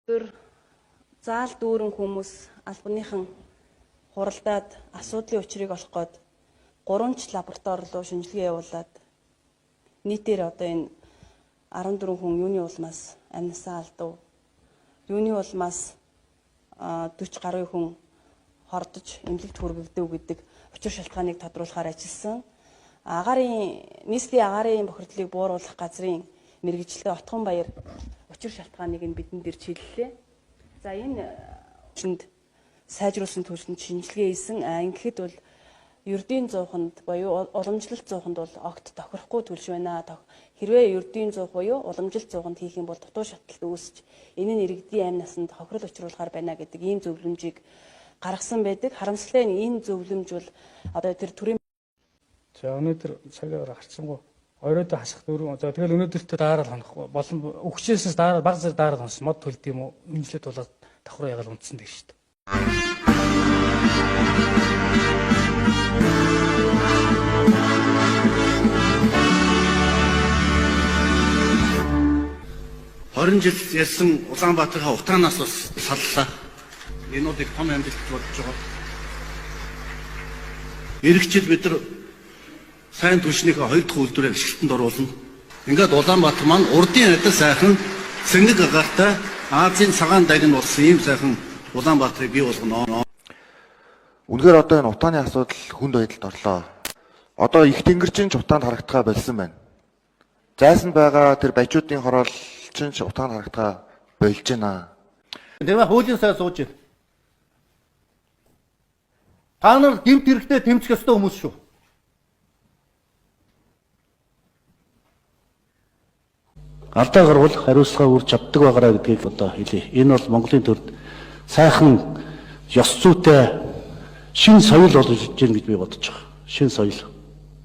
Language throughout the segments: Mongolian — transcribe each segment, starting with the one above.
Өнөөдөр заал дүүрэн хүмүүс албаныхан хуралдаад асуудлын учрыг олох гээд гурван ч лаборатори руу шинжилгээ явуулаад нийтээр одоо энэ 14 хүн юуны улмаас амнасаа алдав. Юуны улмаас 40 гаруй хүн хордож эмнэлэгт хүргэгдэв гэдэг учир шалтгааныг тодруулахаар ажилласан. Агаарын нийслэлийн агаарын бохирдлыг бууруулах газрын мэргэжилтэн Отгон Баяр учир шалтгааныг нь бидэнд ирж хэллээ. За, энэ шинд сайжруулсан түвшинд шинжилгээ хийсэн. Ингэхэд бол ердийн зууханд буюу уламжлалт зууханд бол огт тохирохгүй түлш байна. Хэрвээ ердийн зуух буюу уламжлалт зууханд хийх юм бол дутуу шаталт үүсч энэ нь иргэдийн амь насанд хохирол учруулахаар байна гэдэг ийм зөвлөмжийг гаргасан байдаг. Харамсалтай нь энэ зөвлөмж бол одоо тэр төрийн За, өнөөдөр цагаар гарцсангүй оройдоо хасах дөрөв. За, тэгэл өнөөдөртөө daarаад хонох болон өгчээсээс daarаад баг зэрэг daarаад хонсон, мод төлд юм уу, үнжлээд болоод давхраа ягаал унтсан дэх шүү дээ. 20 жил ярьсан Улаанбаатарын утаанаас бас саллаа. Энэ бол их том амжилт болж байгаа. Ирэх жил бид нар сайн түвшнийхээ хоёр дахь үйлдвэрээ ашиглалтанд оруулна. Ингээд Улаанбаатар маань урдын адил сайхан цэнгэг агаартай, Азийн цагаан дагин болсон ийм сайхан Улаанбаатарыг бий болгоно. Үнэхээр одоо энэ утааны асуудал хүнд байдалд орлоо. Одоо их тэнгэрчин ч утаанд харагдахаа болсон байна. Зайсанд байгаа тэр баячуудын хороол чинь ч утаанд харагдахаа болж байна. Тэгээ хуулийн сайн сууж байна. Та нар гэмт хэрэгтэй тэмцэх ёстой хүмүүс шүү. Алдаа гарвал хариуцлага үрж чаддаг байгаараа гэдгийг одоо хэлье. Энэ бол Монголын төрд сайхан ёс зүйтэй шинэ соёл болж ирж байна гэж би бодож байгаа. Шинэ соёл.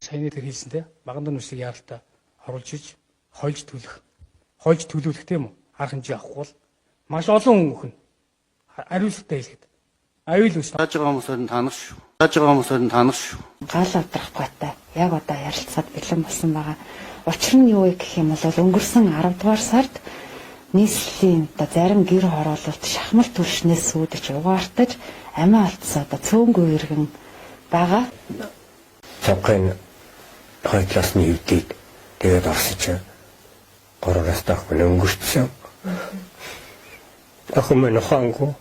Саяны тэр хэлсэн те, багандан нүсийг яаралтай оруулж иж хольж төлөх. Хольж төлөвлөх, тийм үү? Арга хэмжээ авахгүй бол маш олон хүн өхнө. Ариулттай хэлэхэд. Аюул үүснэ. Тааж байгаа хүмүүсээр нь танах шүү. Тааж байгаа хүмүүсээр нь танах шүү. Гал авдрахгүй яг одоо ярилцахад бэлэн болсон байгаа. Учир нь юу вэ гэх юм бол өнгөрсөн 10 дугаар сард нийслэлийн одоо зарим гэр хороололт шахмал түлшнээс сүйдэж угаартаж амиа алдсан одоо цөөнгүй иргэн байгаа. Цавхын хойдлоос нь эвдээд тэгээд орсон чинь гуравраас ах минь өнгөрцөн. Охин минь ухаангүй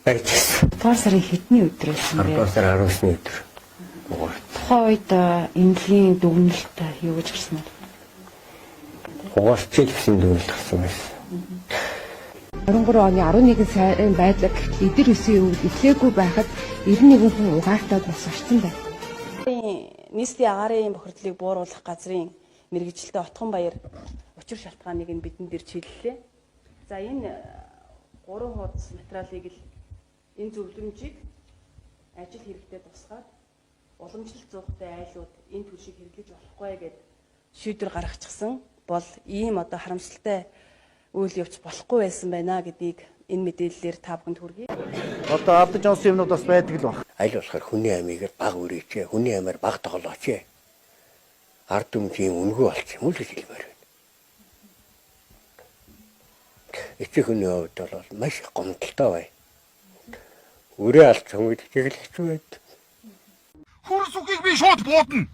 байж гисэн. Дугаар сарын хэдний өдөр байсан бэ? 10 сар 19-ний өдөр. Угаарт. Тухайн үед эмнэлгийн дүгнэлт юу гэж гарсан бэ? Угаарч л гэсэн дүгнэлт гарсан байсан. 23 оны 11 сарын байдлаар гэхтэл эдэр 9 үед эхлээгүй байхад 91 хүн угаартаад нас барсан байна. Нийслэлийн агаарын бохирдлыг бууруулах газрын мэргэжилтэн Отгон Баяр учир шалтгааныг нь бидэнд ирж хэллээ. За, энэ гурван хуудас материалыг л энэ зөвлөмжийг ажил хэрэгтээ тусгаад уламжлалт зуухтай айлууд энэ түлшийг хэрэглэж болохгүй гэд шийдвэр гаргачихсан бол ийм одоо харамсалтай үйл явц болохгүй байсан байна гэдгийг энэ мэдээллээр та бүхэнд хүргэе. Одоо алдаж онсон юмнууд бас байдаг л баг. Аль болохоор хүний амийг баг үрээч, хүний амиар баг тоглооч. Ард түмжийн үнгүй болчих юм уу гэж хэлмээр байна. Эцэг хүний хувьд бол маш их гомдолтой бай. Үрээ алдсан үед чиглэгч байд. Хөрс үхийг би шууд буудна.